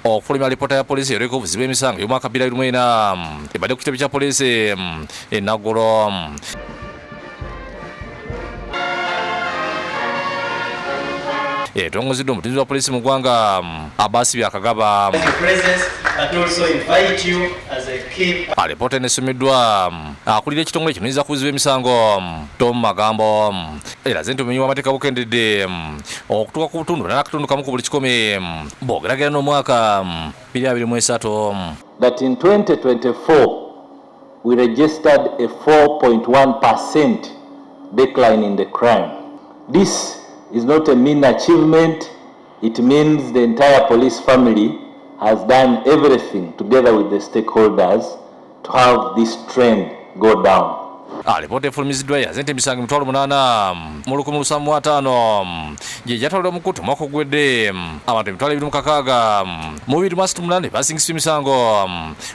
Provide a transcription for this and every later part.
Okufulumya alipoota ya poliisi eyoleka obuzibu bw'emisango ey'omwaka 2024 ebadde ku kitebe kya poliisi e Naguru. Etongozeddwa omutunzi wa poliisi mu ggwanga, Abbas Byakagaba. Alipoota eno esomeddwa akulira ekitongole ekinoonyereza ku buzzi bw'emisango, Tom Magambo, eraze nti obumenyi bw'amateeka bukendedde okutuuka ku butundu 8.1 ku buli 100 bw'ogeraageranya n'omwaka 2023. That in 2024 we registered a 4.1% decline in the crime. This is not a mean achievement. It means the entire police family has done everything together with the stakeholders to have this trend go down. Alipoota efulumiziddwa yaze nti emisango 8,000,175 gye gyatwalibwa mu kkooti omwaka oguwedde. Abantu 26,238 basingisibwa emisango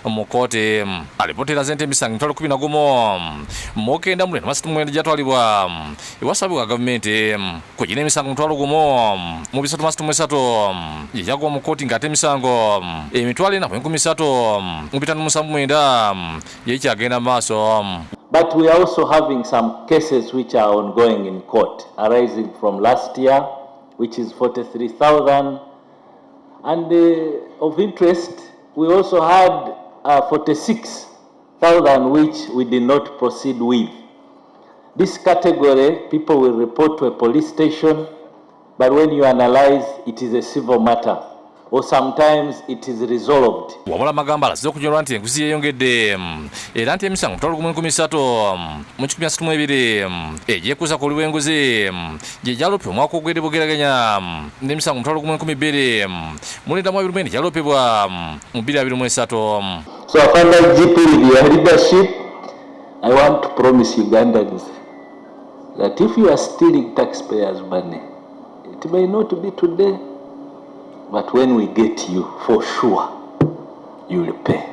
mu kkooti. Alipoota eraze nti emisango 11,939 gyatwalibwa ewasabibwa gavumenti. Ku gino emisango 1,333 gye gyagwa mu kkooti, ng'ate emisango 4,379 gyekyagenda mu maaso. But we are also having some cases which are ongoing in court arising from last year, which is 43,000. And of interest, we also had 46,000 which we did not proceed with. This category, people will report to a police station, but when you analyze, it is a civil matter, or sometimes it is resolved. Wabula Magambo alaze okunyolwa nti enguzi yeeyongedde, era nti emisango 1,301,132 egyekuusa ku buli bw'enguzi gye gyalopebwa omwaka oguwedde bugeraganya n'emisango 1,294 gyalopebwa mu 2023. So, Afande IGP, with your leadership, I want to promise Ugandans that if you are stealing taxpayers' money, it may not be today, but when we get you, for sure, you will pay.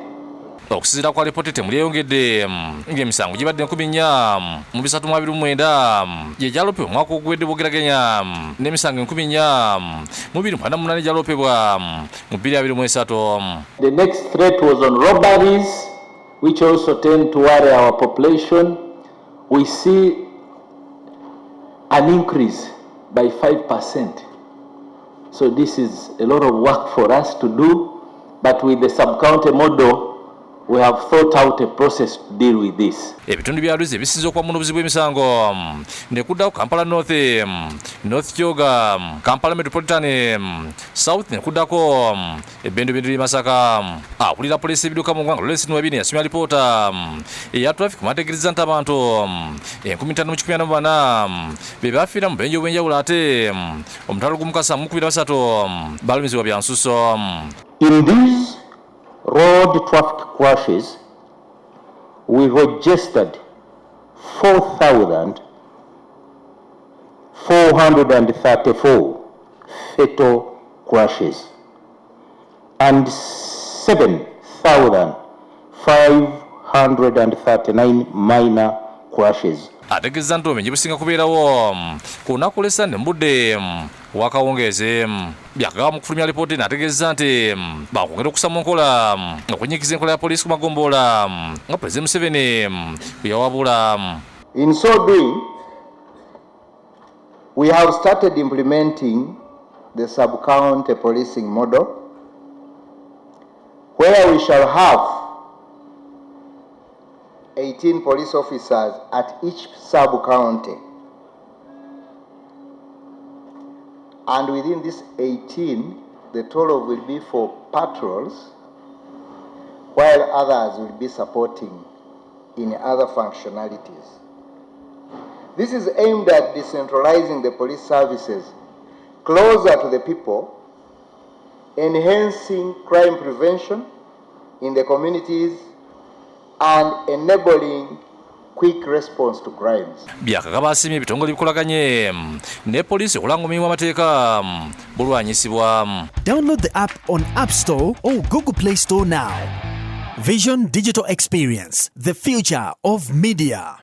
Okusinziira ku alipoota, ettemu lyeyongedde, ng'emisango gibadde 4,329 gye gyalopebwa omwaka oguwedde bwogeraganya n'emisango 4,298 gyalopebwa mu 2023. The next threat was on robberies, which also tend to worry our population. We see an increase by 5%. So this is a lot of work for us to do, but with the sub-county model, we have thought out a process to deal with this. Ebitundu bya Lwizi ebisinze okuba mu buzibu bw'emisango ne kuddako Kampala North, North Kyoga, Kampala Metropolitan, South, ne kuddako ebbendobendo ly'e Masaka. Akulira poliisi ebidduka mu ggwanga, Lawrence Nuwabine, yasomya alipoota eya traffic mwategereza nti abantu 5144 be bafiira mu bubenje obw'enjawulo, ate 1,013 balumizibwa bya nsuso. In these road traffic crashes, we registered 4,434 fatal crashes and 7,539 minor crashes. Ategeeza nti obubenje businga kubeerawo ku lunaku lw'Essande mu budde wakawungeezi. Byakagaba mu kufulumya alipoota eno ategeeza nti bakwongera okussa mu nkola okunyikiza enkola ya poliisi ku magombolola nga Pulezidenti Museveni bwe yawabula. In so doing, we have started implementing the sub-county policing model, where we shall have 18 police officers at each sub-county. And within this 18, the 12 will be for patrols, while others will be supporting in other functionalities. This is aimed at decentralizing the police services closer to the people, enhancing crime prevention in the communities, and enabling quick response to crimes. Byakagaba asiimye ebitongole ebikolaganye ne poliisi okulanga omumenyi w'amateeka bulwanyisibwa. Download the app on App Store or Google Play Store now. Vision Digital Experience, the future of media.